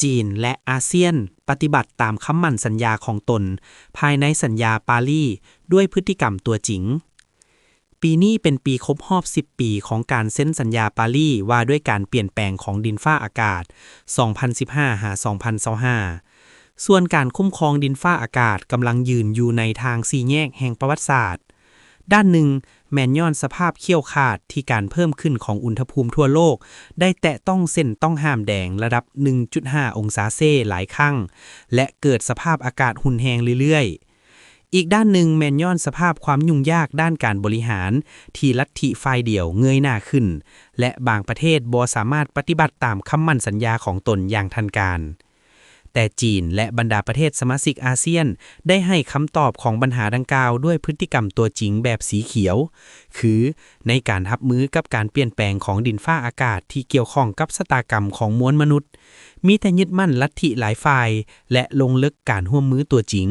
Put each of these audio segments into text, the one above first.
ຈີນ ແລະ ອາຊຽນ ປະຕິບັດຕາມຄຳໝັ້ນສັນຍາຂອງຕົນ ພາຍໃນສັນຍາປາຣີ ດ້ວຍພຶດຕິກຳຕົວຈິງ. ປີນີ້ເປັນປີຄົບຮອບສິບປີຂອງການເຊັນສັນຍາປາຣີ ວ່າດ້ວຍການປ່ຽນແປງຂອງດິນຟ້າອາກາດ ສອງພັນສິບຫ້າ ຫາ ສອງພັນຊາວຫ້າ. ສ່ວນການຄຸ້ມຄອງດິນຟ້າອາກາດກຳລັງຢືນຢູ່ໃນທາງສີ່ແຍກແຫ່ງປະຫວັດສາດ. ດ້ານໜຶ່ງ, ແມ່ນຍ້ອນສະພາບຂ້ຽວຂາດທີ່ການເພີ່ມຂຶ້ນຂອງອຸນຫະພູມທົ່ວໂລກໄດ້ແຕະຕ້ອງເສັ້ນຕ້ອງຫ້າມແດງລະດັບໜຶ່ງຈຸດຫ້າອົງສາເຊຫຼາຍຄັ້ງ ແລະ ເກີດສະພາບອາກາດຮຸນແຮງເລື້ອຍໆ. ອີກດ້ານໜຶ່ງແມ່ນຍ້ອນສະພາບຄວາມຫຍຸ້ງຍາກດ້ານການບໍລິຫານທີ່ລັດທິຝ່າຍດຽວເງີຍໜ້າຂຶ້ນ ແລະ ບາງປະເທດບໍ່ສາມາດປະຕິບັດຕາມຄຳໝັ້ນສັນຍາຂອງຕົນຢ່າງທັນການ. ແຕ່ຈີນ ແລະ ບັນດາປະເທດສະມາຊິກອາຊຽນ ໄດ້ໃຫ້ຄຳຕອບຂອງບັນຫາດັ່ງກ່າວດ້ວຍພຶດຕິກຳຕົວຈິງແບບສີຂຽວ, ຄື ໃນການຮັບມືກັບການປ່ຽນແປງຂອງດິນຟ້າອາກາດທີ່ກ່ຽວຂ້ອງກັບຊະຕາກຳຂອງມວນມະນຸດ, ມີແຕ່ຍຶດໝັ້ນລັດທິຫຼາຍຝ່າຍ ແລະ ລົງເລິກການຮ່ວມມືຕົວຈິງ,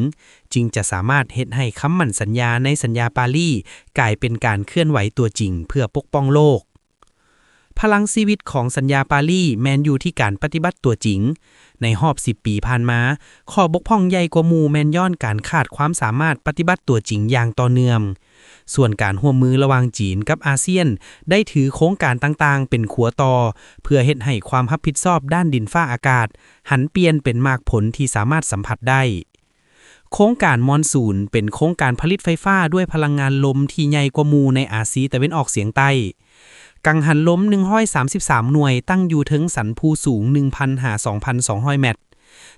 ຈຶ່ງຈະສາມາດເຮັດໃຫ້ຄຳໝັ້ນສັນຍາໃນສັນຍາປາຣີກາຍເປັນການເຄື່ອນໄຫວຕົວຈິງເພື່ອປົກປ້ອງໂລກ. ພະລັງຊີວິດຂອງສັນຍາປາຣີແມ່ນຢູ່ທີ່ການປະຕິບັດຕົວຈິງ. ໃນຮອບສິບປີຜ່ານມາ, ຂໍ້ບົກຜ່ອງໃຫຍ່ກວ່າໝູ່ແມ່ນຍ້ອນການຂາດຄວາມສາມາດປະຕິບັດຕົວຈິງຢ່າງຕໍ່ເນື່ອງ. ສ່ວນການຮ່ວມມືລະຫວ່າງຈີນກັບອາຊຽນ ໄດ້ຖືໂຄງການຕ່າງໆເປັນຂົວຕໍ່ ເພື່ອເຮັດໃຫ້ຄວາມຮັບຜິດຊອບດ້ານດິນຟ້າອາກາດ ຫັນປ່ຽນເປັນໝາກຜົນທີ່ສາມາດສຳຜັດໄດ້. ໂຄງການມອນສູນເປັນໂຄງການຜະລິດໄຟຟ້າດ້ວຍພະລັງງານລົມທີ່ໃຫຍ່ກວ່າໝູ່ໃນອາຊີຕາເວັນອອກສຽງໃຕ້. ກັງຫັນລົມໜຶ່ງຮ້ອຍສາມສິບສາມໜ່ວຍ ຕັ້ງຢູ່ເທິງສັນພູສູງໜຶ່ງພັນຫາສອງພັນສອງຮ້ອຍແມັດ.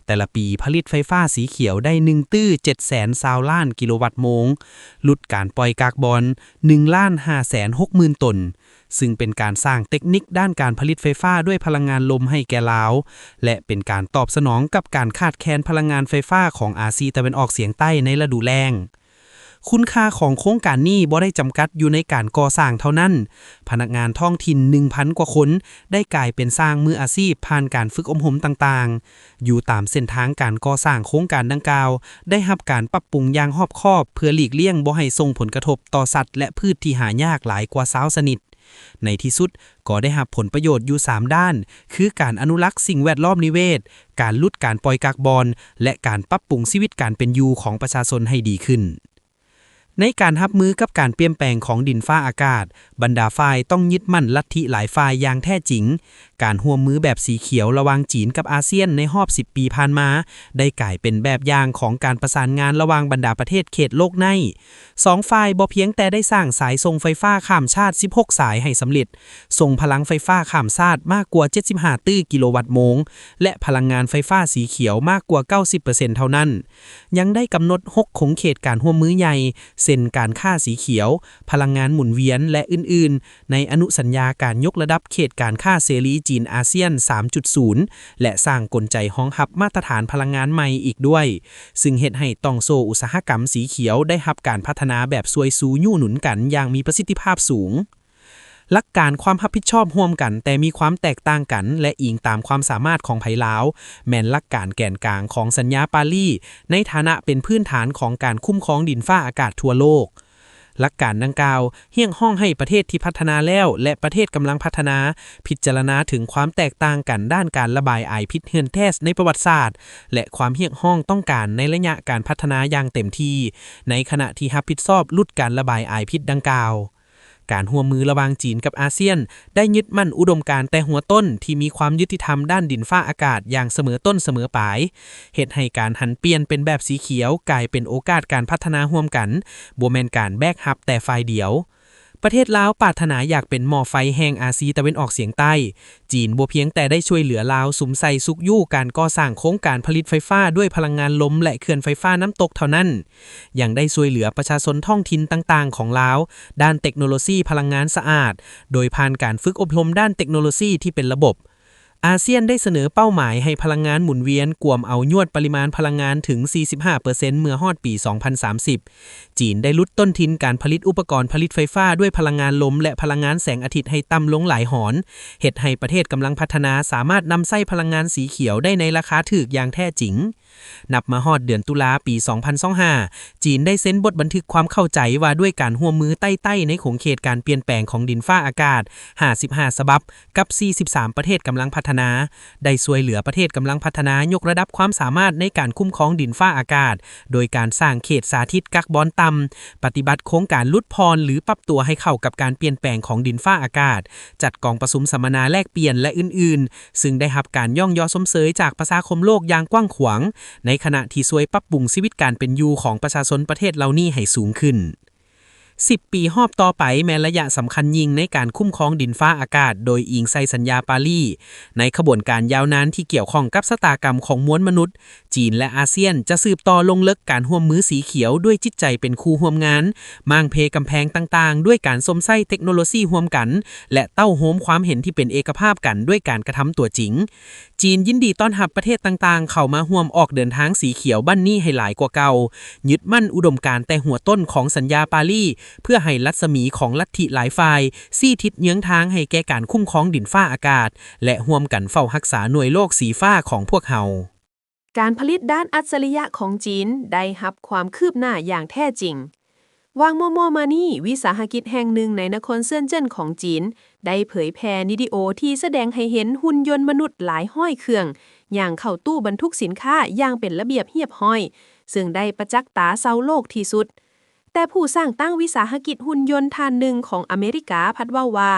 ແຕ່ລະປີຜະລິດໄຟຟ້າສີຂຽວໄດ້ໜຶ່ງຕື້ເຈັດແສນຊາວລ້ານກິໂລວັດໂມງ, ຫຼຸດການປ່ອຍກາກບອນໜຶ່ງລ້ານຫ້າແສນຫົກໝື່ນຕົນ, ຊຶ່ງເປັນການສ້າງເຕັກນິກດ້ານການຜະລິດໄຟຟ້າດ້ວຍພະລັງງານລົມໃຫ້ແກ່ລາວ ແລະ ເປັນການຕອບສະໜອງກັບການຂາດແຄນພະລັງງານໄຟຟ້າຂອງອາຊີຕາເວັນອອກສຽງໃຕ້ໃນລະດູແລ້ງ. ຄຸນຄ່າຂອງໂຄງການນີ້ບໍ່ໄດ້ຈຳກັດຢູ່ໃນການກໍ່ສ້າງເທົ່ານັ້ນ. ພະນັກງານທ້ອງຖິ່ນໜຶ່ງພັນກວ່າຄົນໄດ້ກາຍເປັນຊ່າງມືອາຊີບຜ່ານການຝຶກອົບຮົມຕ່າງໆ. ຢູ່ຕາມເສັ້ນທາງການກໍ່ສ້າງໂຄງການດັ່ງກ່າວ ໄດ້ຮັບການປັບປຸງຢ່າງຮອບຄອບ ເພື່ອຫຼີກລ່ຽງບໍ່ໃຫ້ສົ່ງຜົນກະທົບຕໍ່ສັດ ແລະ ພືດທີ່ຫາຍາກຫຼາຍກວ່າຊາວຊະນິດ. ໃນທີ່ສຸດກໍໄດ້ຮັບຜົນປະໂຫຍດຢູ່ສາມດ້ານ, ຄືການອະນຸລັກສິ່ງແວດລ້ອມນິເວດ, ການຫຼຸດການປ່ອຍກາກບອນ ແລະ ການປັບປຸງຊີວິດການເປັນຢູ່ຂອງປະຊາຊົນໃຫ້ດີຂຶ້ນ. ໃນການຮັບມືກັບການປ່ຽນແປງຂອງດິນຟ້າອາກາດ, ບັນດາຝ່າຍຕ້ອງຍຶດໝັ້ນລັດທິຫຼາຍຝ່າຍຢ່າງແທ້ຈິງ. ການຮ່ວມມືແບບສີຂຽວລະຫວ່າງຈີນກັບອາຊຽນໃນຮອບສິບປີຜ່ານມາ ໄດ້ກາຍເປັນແບບຢ່າງຂອງການປະສານງານລະຫວ່າງບັນດາປະເທດເຂດໂລກໃນ. ສອງຝ່າຍບໍ່ພຽງແຕ່ໄດ້ສ້າງສາຍສົ່ງໄຟຟ້າຂ້າມຊາດສິບຫົກສາຍໃຫ້ສຳເລັດ, ສົ່ງພະລັງໄຟຟ້າຂ້າມຊາດມາກກວ່າເຈັດສິບຫ້າຕື້ກິໂລວັດໂມງ ແລະ ພະລັງງານໄຟຟ້າສີຂຽວມາກກວ່າເກົ້າສິບເປີເຊັນເທົ່ານັ້ນ, ຍັງໄດ້ກຳນົດຫົກຂົງເຂດການຮ່ວມມືໃຫຍ່ ເຊັ່ນ ການຄ້າສີຂຽວ, ພະລັງງານໝູນວຽນ ແລະ ອື່ນໆ ໃນອະນຸສັນຍາການຍົກລະດັບເຂດການຄ້າເສລີຈີນອາຊຽນສາມຈຸດສູນ ແລະ ສ້າງກົນໃຈຮອງຮັບມາດຕະຖານພະລັງງານໃໝ່ອີກດ້ວຍ, ຊຶ່ງເຮັດໃຫ້ຕ່ອງໂສ້ອຸດສາຫະກຳສີຂຽວໄດ້ຮັບການພັດທະນາແບບຊ່ວຍຊູຍູ້ໜູນກັນຢ່າງມີປະສິດທິພາບສູງ. ຫຼັກການຄວາມຮັບຜິດຊອບຮ່ວມກັນແຕ່ມີຄວາມແຕກຕ່າງກັນ ແລະ ອີງຕາມຄວາມສາມາດຂອງໃຜລາວ ແມ່ນຫຼັກການແກນກາງຂອງສັນຍາປາຣີ ໃນຖານະເປັນພື້ນຖານຂອງການຄຸ້ມຄອງດິນຟ້າອາກາດທົ່ວໂລກ. ຫຼັກການດັ່ງກ່າວຮຽກຮ້ອງໃຫ້ປະເທດທີ່ພັດທະນາແລ້ວ ແລະ ປະເທດກຳລັງພັດທະນາ ພິຈາລະນາເຖິງຄວາມແຕກຕ່າງກັນດ້ານການລະບາຍອາຍພິດເຮືອນແທສໃນປະຫວັດສາດ ແລະ ຄວາມຮຽກຮ້ອງຕ້ອງການໃນໄລຍະການພັດທະນາຢ່າງເຕັມທີ່ ໃນຂະນະທີ່ຮັບຜິດຊອບຫຼຸດການລະບາຍອາຍພິດດັ່ງກ່າວ. ການຮ່ວມມືລະຫວ່າງຈີນກັບອາຊຽນ ໄດ້ຍຶດໝັ້ນອຸດົມການແຕ່ຫົວຕົ້ນທີ່ມີຄວາມຍຸຕິທຳດ້ານດິນຟ້າອາກາດຢ່າງສະເໝີຕົ້ນສະເໝີປາຍ, ເຮັດໃຫ້ການຫັນປ່ຽນເປັນແບບສີຂຽວກາຍເປັນໂອກາດການພັດທະນາຮ່ວມກັນ, ບໍ່ແມ່ນການແບກຮັບແຕ່ຝ່າຍດຽວ. ປະເທດລາວປາດຖະໜາຢາກເປັນໝໍ້ໄຟແຫ່ງອາຊີຕາເວັນອອກສຽງໃຕ້. ຈີນບໍ່ພຽງແຕ່ໄດ້ຊ່ວຍເຫຼືອລາວສຸມໃສ່ຊຸກຍູ້ການກໍ່ສ້າງໂຄງການຜະລິດໄຟຟ້າດ້ວຍພະລັງງານລົມ ແລະ ເຂື່ອນໄຟຟ້ານ້ຳຕົກເທົ່ານັ້ນ, ຍັງໄດ້ຊ່ວຍເຫຼືອປະຊາຊົນທ້ອງຖິ່ນຕ່າງໆຂອງລາວ ດ້ານເຕັກໂນໂລຊີພະລັງງານສະອາດ ໂດຍຜ່ານການຝຶກອົບຮົມດ້ານເຕັກໂນໂລຊີທີ່ເປັນລະບົບ. ອາຊຽນໄດ້ສະເໜີເປົ້າໝາຍໃຫ້ພະລັງງານໝູນວຽນກວມເອົາຍວດປະລິມານພະລັງງານເຖິງສີ່ສິບຫ້າເປີເຊັນເມື່ອຮອດປີສອງພັນສາມສິບ. ຈີນໄດ້ຫຼຸດຕົ້ນທຶນການຜະລິດອຸປະກອນຜະລິດໄຟຟ້າດ້ວຍພະລັງງານລົມ ແລະ ພະລັງງານແສງອາທິດໃຫ້ຕ່ຳລົງຫຼາຍຫອນ, ເຮັດໃຫ້ປະເທດກຳລັງພັດທະນາສາມາດນຳໃຊ້ພະລັງງານສີຂຽວໄດ້ໃນລາຄາຖືກຢ່າງແທ້ຈິງ. ນັບມາຮອດເດືອນຕຸລາປີສອງພັນຊາວຫ້າ ຈີນໄດ້ເຊັນບົດບັນທຶກຄວາມເຂົ້າໃຈວ່າດ້ວຍການຮ່ວມມືໃຕ້ໃຕ້ໃນຂົງເຂດການປ່ຽນແປງຂອງດິນຟ້າອາກາດ ຫ້າສິບຫ້າສະບັບ ກັບ ສີ່ສິບສາມປະເທດກຳລັງພັດທະນາ. ນາ ໄດ້ຊ່ວຍເຫຼືອປະເທດກຳລັງພັດທະນາຍົກລະດັບຄວາມສາມາດໃນການຄຸ້ມຄອງດິນຟ້າອາກາດ ໂດຍການສ້າງເຂດສາທິດກາກບອນຕ່ຳ, ປະຕິບັດໂຄງການຫຼຸດຜ່ອນ ຫຼື ປັບຕົວໃຫ້ເຂົ້າກັບການປ່ຽນແປງຂອງດິນຟ້າອາກາດ, ຈັດກອງປະຊຸມສຳມະນາແລກປ່ຽນ ແລະ ອື່ນໆ, ຊຶ່ງໄດ້ຮັບການຍ້ອງຍໍຊົມເຊີຍຈາກປະຊາຄົມໂລກຢ່າງກວ້າງຂວາງ, ໃນຂະນະທີ່ຊ່ວຍປັບປຸງຊີວິດການເປັນຢູ່ຂອງປະຊາຊົນປະເທດເຫຼົ່ານີ້ໃຫ້ສູງຂຶ້ນ. ສິບປີຮອບຕໍ່ໄປແມ່ນໄລຍະສຳຄັນຍິ່ງໃນການຄຸ້ມຄອງດິນຟ້າອາກາດ ໂດຍອີງໃສ່ສັນຍາປາຣີ. ໃນຂະບວນການຍາວນານທີ່ກ່ຽວຂ້ອງກັບຊະຕາກຳຂອງມວນມະນຸດ, ຈີນ ແລະ ອາຊຽນຈະສືບຕໍ່ລົງເລິກການຮ່ວມມືສີຂຽວດ້ວຍຈິດໃຈເປັນຄູ່ຮ່ວມງານ, ມ້າງເພກຳແພງຕ່າງໆ ດ້ວຍການຊົມໃຊ້ເຕັກໂນໂລຊີຮ່ວມກັນ ແລະ ເຕົ້າໂຮມຄວາມເຫັນທີ່ເປັນເອກະພາບກັນດ້ວຍການກະທຳຕົວຈິງ. ຈີນຍິນດີຕ້ອນຮັບປະເທດຕ່າງໆເຂົ້າມາຮ່ວມອອກເດີນທາງສີຂຽວບັ້ນນີ້ໃຫ້ຫຼາຍກວ່າເກົ່າ, ຍຶດໝັ້ນອຸດົມການແຕ່ຫົວຕົ້ນຂອງສັນຍາປາຣີ ເພື່ອໃຫ້ລັດສະໝີຂອງລັດທິຫຼາຍຝ່າຍຊີ້ທິດເຍືອງທາງໃຫ້ແກ່ການຄຸ້ມຄອງດິນຟ້າອາກາດ ແລະ ຮ່ວມກັນເຝົ້າຮັກສາໜ່ວຍໂລກສີຟ້າຂອງພວກເຮົາ. ການຜະລິດດ້ານອັດສະລິຍະຂອງຈີນໄດ້ຮັບຄວາມຄືບໜ້າຢ່າງແທ້ຈິງ. ວ່າງມໍ່ໆມານີ້, ວິສາຫະກິດແຫ່ງໜຶ່ງໃນນະຄອນເຊິນເຈິນຂອງຈີນ ໄດ້ເຜີຍແຜ່ວິດີໂອທີ່ສະແດງໃຫ້ເຫັນຫຸ່ນຍົນມະນຸດຫຼາຍຮ້ອຍເຄື່ອງ ຍ່າງເຂົ້າຕູ້ບັນທຸກສິນຄ້າຢ່າງເປັນລະບຽບຮຽບຮ້ອຍ, ເຊິ່ງໄດ້ປະຈັກຕາຊາວໂລກທີ່ສຸດ. ແຕ່ຜູ້ສ້າງຕັ້ງວິສາຫະກິດຫຸ່ນຍົນທ່ານໜຶ່ງຂອງອາເມລິກາພັດເວົ້າວ່າ,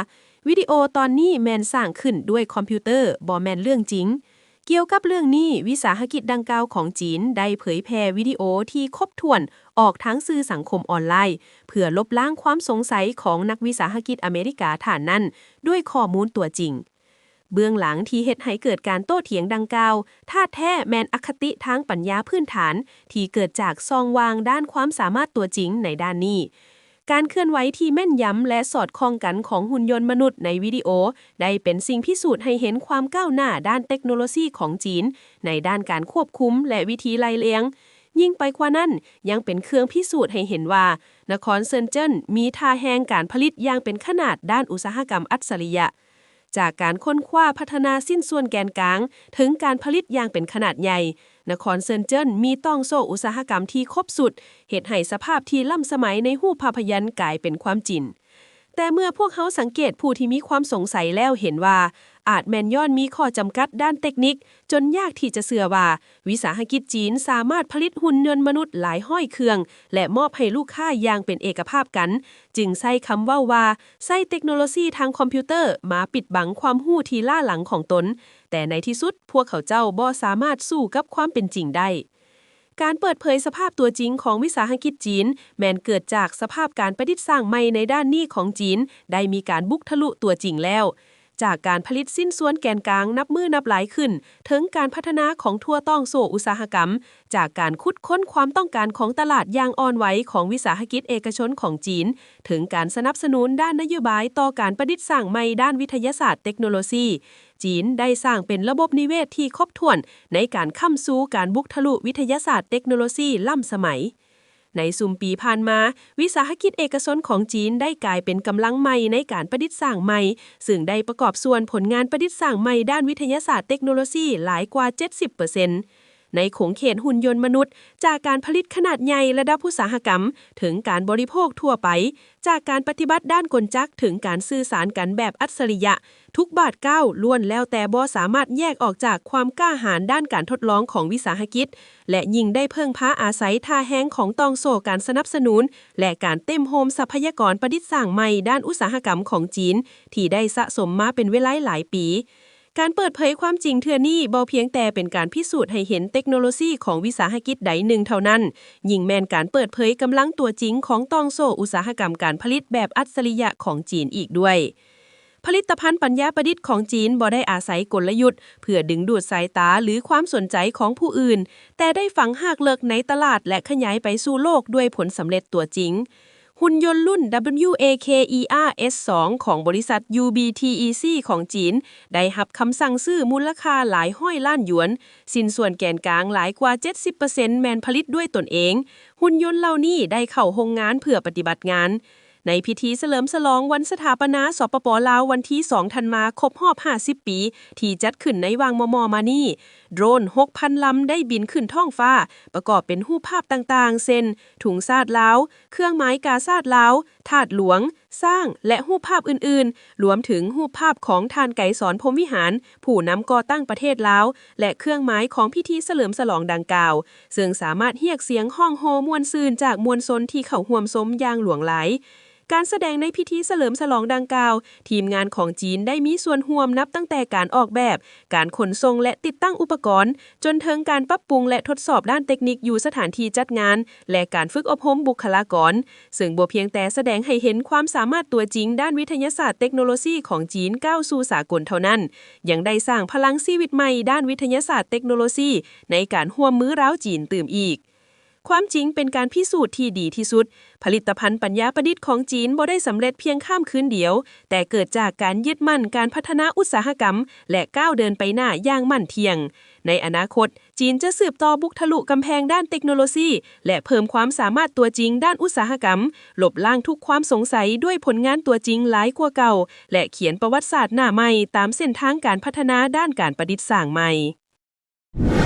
ວິດີໂອຕອນນີ້ແມ່ນສ້າງຂຶ້ນດ້ວຍຄອມພິວເຕີ, ບໍ່ແມ່ນເລື່ອງຈິງ. ກ່ຽວກັບເລື່ອງນີ້, ວິສາຫະກິດດັ່ງກ່າວຂອງຈີນໄດ້ເຜີຍແຜ່ວິດີໂອທີ່ຄົບຖ້ວນອອກທາງສື່ສັງຄົມອອນລາຍ ເພື່ອລົບລ້າງຄວາມສົງໄສຂອງນັກວິສາຫະກິດອາເມລິກາທ່ານນັ້ນດ້ວຍຂໍ້ມູນຕົວຈິງ. ເບື້ອງຫຼັງທີ່ເຮັດໃຫ້ເກີດການໂຕ້ຖຽງດັ່ງກ່າວ, ທ່າແທ້ແມ່ນອະຄະຕິທາງປັນຍາພື້ນຖານທີ່ເກີດຈາກຊ່ອງວ່າງດ້ານຄວາມສາມາດຕົວຈິງໃນດ້ານນີ້. ການເຄື່ອນໄຫວທີ່ແມ່ນຢຳ ແລະ ສອດຄ່ອງກັນຂອງຫຸ່ນຍົນມະນຸດໃນວິດີໂອ ໄດ້ເປັນສິ່ງພິສູດໃຫ້ເຫັນຄວາມກ້າວໜ້າດ້ານເຕັກໂນໂລຊີຂອງຈີນໃນດ້ານການຄວບຄຸມ ແລະ ວິທີໄລ່ລຽງ. ຍິ່ງໄປກວ່ານັ້ນ, ຍັງເປັນເຄື່ອງພິສູດໃຫ້ເຫັນວ່າ ນະຄອນເຊິນເຈິນມີທ່າແຮງການຜະລິດຢ່າງເປັນຂະໜາດດ້ານອຸດສາຫະກຳອັດສະລິຍະ. ຈາກການຄົ້ນຄວ້າພັດທະນາຊິ້ນສ່ວນແກນກາງ ເຖິງການຜະລິດຢ່າງເປັນຂະໜາດໃຫຍ່, ນະຄອນເຊິນເຈິນມີຕ່ອງໂສ້ອຸດສາຫະກຳທີ່ຄົບຊຸດ, ເຮັດໃຫ້ສະພາບທີ່ລ້ຳສະໄໝໃນຮູບພາບພະຍັນກາຍເປັນຄວາມຈິງ. ແຕ່ເມື່ອພວກເຮົາສັງເກດຜູ້ທີ່ມີຄວາມສົງໄສແລ້ວເຫັນວ່າ ອາດແມ່ນຍ້ອນມີຂໍ້ຈຳກັດດ້ານເຕັກນິກ ຈົນຍາກທີ່ຈະເຊື່ອວ່າ ວິສາຫະກິດຈີນສາມາດຜະລິດຫຸ່ນຍົນມະນຸດຫຼາຍຮ້ອຍເຄື່ອງ ແລະ ມອບໃຫ້ລູກຄ້າຢ່າງເປັນເອກະພາບກັນ, ຈຶ່ງໃຊ້ຄຳເວົ້າວ່າ ໃຊ້ເຕັກໂນໂລຊີທາງຄອມພິວເຕີມາປິດບັງຄວາມຮູ້ທີ່ລ້າຫຼັງຂອງຕົນ, ແຕ່ໃນທີ່ສຸດພວກເຂົາເຈົ້າບໍ່ສາມາດສູ້ກັບຄວາມເປັນຈິງໄດ້. ການເປີດເຜີຍສະພາບຕົວຈິງຂອງວິສາຫະກິດຈີນ ແມ່ນເກີດຈາກສະພາບການປະດິດສ້າງໃໝ່ໃນດ້ານນີ້ຂອງຈີນ ໄດ້ມີການບຸກທະລຸຕົວຈິງແລ້ວ. ຈາກການຜະລິດຊິ້ນສ່ວນແກນກາງນັບມື້ນັບຫຼາຍຂຶ້ນ, ເຖິງການພັດທະນາຂອງທົ່ວຕ່ອງໂສ້ອຸດສາຫະກຳ, ຈາກການຂຸດຄົ້ນຄວາມຕ້ອງການຂອງຕະຫຼາດຢ່າງອ່ອນໄວຂອງວິສາຫະກິດເອກະຊົນຂອງຈີນ, ເຖິງການສະໜັບສະໜູນດ້ານນະໂຍບາຍຕໍ່ການປະດິດສ້າງໃໝ່ດ້ານວິທະຍາສາດເຕັກໂນໂລຊີ, ຈີນໄດ້ສ້າງເປັນລະບົບນິເວດທີ່ຄົບຖ້ວນໃນການຄ້ຳຊູການບຸກທະລຸວິທະຍາສາດເຕັກໂນໂລຊີລ້ຳສະໄໝ. ໃນຊຸມປີຜ່ານມາ, ວິສາຫະກິດເອກະຊົນຂອງຈີນໄດ້ກາຍເປັນກຳລັງໃໝ່ໃນການປະດິດສ້າງໃໝ່, ຊຶ່ງໄດ້ປະກອບສ່ວນຜົນງານປະດິດສ້າງໃໝ່ດ້ານວິທະຍາສາດເຕັກໂນໂລຊີຫຼາຍກວ່າເຈັດສິບເປີເຊັນ. ໃນຂົງເຂດຫຸ່ນຍົນມະນຸດ, ຈາກການຜະລິດຂະໜາດໃຫຍ່ລະດັບອຸດສາຫະກຳ ເຖິງການບໍລິໂພກທົ່ວໄປ, ຈາກການປະຕິບັດດ້ານກົນຈັກ ເຖິງການສື່ສານກັນແບບອັດສະລິຍະ, ທຸກບາດກ້າວລ້ວນແລ້ວແຕ່ບໍ່ສາມາດແຍກອອກຈາກຄວາມກ້າຫານດ້ານການທົດລອງຂອງວິສາຫະກິດ ແລະ ຍິ່ງໄດ້ເພິ່ງພາອາໄສທ່າແຮງຂອງຕ່ອງໂສ້ການສະໜັບສະໜູນ ແລະ ການເຕັມໂຮມຊັບພະຍາກອນປະດິດສ້າງໃໝ່ດ້ານອຸດສາຫະກຳຂອງຈີນ ທີ່ໄດ້ສະສົມມາເປັນເວລາຫຼາຍປີ. ການເປີດເຜີຍຄວາມຈິງເທື່ອນີ້ບໍ່ພຽງແຕ່ເປັນການພິສູດໃຫ້ເຫັນເຕັກໂນໂລຊີຂອງວິສາຫະກິດໃດໜຶ່ງເທົ່ານັ້ນ, ຍິ່ງແມ່ນການເປີດເຜີຍກຳລັງຕົວຈິງຂອງຕ່ອງໂສ້ອຸດສາຫະກຳການຜະລິດແບບອັດສະລິຍະຂອງຈີນອີກດ້ວຍ. ຜະລິດຕະພັນປັນຍາປະດິດຂອງຈີນບໍ່ໄດ້ອາໄສກົນລະຍຸດເພື່ອດຶງດູດສາຍຕາ ຫຼື ຄວາມສົນໃຈຂອງຜູ້ອື່ນ, ແຕ່ໄດ້ຝັງຮາກເລິກໃນຕະຫຼາດ ແລະ ຂະຫຍາຍໄປສູ່ໂລກດ້ວຍຜົນສຳເລັດຕົວຈິງ. ຫຸ່ນຍົນລຸ້ນ WAKER S ສອງ ຂອງບໍລິສັດ UBTEC ຂອງຈີນ ໄດ້ຮັບຄຳສັ່ງຊື້ມູນລະຄ່າຫຼາຍຮ້ອຍລ້ານຢວນ, ຊິ້ນສ່ວນແກນກາງຫຼາຍກວ່າເຈັດສິບເປີເຊັນແມ່ນຜະລິດດ້ວຍຕົນເອງ. ຫຸ່ນຍົນເຫຼົ່ານີ້ໄດ້ເຂົ້າໂຮງງານເພື່ອປະຕິບັດງານ. ໃນພິທີສະເຫຼີມສະຫຼອງວັນສະຖາປະນາ ສປປ ລາວ ວັນທີສອງ ທັນວາ ຄົບຮອບຫ້າສິບປີ ທີ່ຈັດຂຶ້ນໃນວ່າງມໍ່ໆມານີ້, ໂດຣນ ຫົກພັນລຳ ໄດ້ບິນຂຶ້ນທ້ອງຟ້າ ປະກອບເປັນຮູບພາບຕ່າງໆ ເຊັ່ນ ທຸງຊາດລາວ, ເຄື່ອງໝາຍກາຊາດລາວ, ທາດຫຼວງ, ຊ້າງ ແລະ ຮູບພາບອື່ນໆ, ລວມເຖິງຮູບພາບຂອງທ່ານ ໄກສອນ ພົມວິຫານ ຜູ້ນຳກໍ່ຕັ້ງປະເທດລາວ ແລະ ເຄື່ອງໝາຍຂອງພິທີສະເຫຼີມສະຫຼອງດັ່ງກ່າວ, ເຊິ່ງສາມາດຮຽກສຽງຮ້ອງໂຫ່ມ່ວນຊື່ນຈາກມວນຊົນທີ່ເຂົ້າຮ່ວມຊົມຢ່າງຫຼວງຫຼາຍ. ການສະແດງໃນພິທີສະເຫຼີມສະຫຼອງດັ່ງກ່າວ, ທີມງານຂອງຈີນໄດ້ມີສ່ວນຮ່ວມນັບຕັ້ງແຕ່ການອອກແບບ, ການຂົນສົ່ງ ແລະ ຕິດຕັ້ງອຸປະກອນ, ຈົນເຖິງການປັບປຸງ ແລະ ທົດສອບດ້ານເຕັກນິກຢູ່ສະຖານທີ່ຈັດງານ ແລະ ການຝຶກອົບຮົມບຸກຄະລາກອນ, ເຊິ່ງບໍ່ພຽງແຕ່ສະແດງໃຫ້ເຫັນຄວາມສາມາດຕົວຈິງດ້ານວິທະຍາສາດເຕັກໂນໂລຊີຂອງຈີນກ້າວສູ່ສາກົນເທົ່ານັ້ນ, ຍັງໄດ້ສ້າງພະລັງຊີວິດໃໝ່ດ້ານວິທະຍາສາດເຕັກໂນໂລຊີໃນການຮ່ວມມືລາວ-ຈີນຕື່ມອີກ. ຄວາມຈິງເປັນການພິສູດທີ່ດີທີ່ສຸດ. ຜະລິດຕະພັນປັນຍາປະດິດຂອງຈີນບໍ່ໄດ້ສຳເລັດພຽງຂ້າມຄືນດຽວ, ແຕ່ເກີດຈາກການຍຶດໝັ້ນການພັດທະນາອຸດສາຫະກຳ ແລະ ກ້າວເດີນໄປໜ້າຢ່າງໝັ້ນທ່ຽງ. ໃນອະນາຄົດ, ຈີນຈະສືບຕໍ່ບຸກທະລຸກຳແພງດ້ານເຕັກໂນໂລຊີ ແລະ ເພີ່ມຄວາມສາມາດຕົວຈິງດ້ານອຸດສາຫະກຳ, ລົບລ້າງທຸກຄວາມສົງໄສດ້ວຍຜົນງານຕົວຈິງຫຼາຍກວ່າເກົ່າ ແລະ ຂຽນປະຫວັດສາດໜ້າໃໝ່ຕາມເສັ້ນທາງການພັດທະນາດ້ານການປະດິດສ້າງໃໝ່.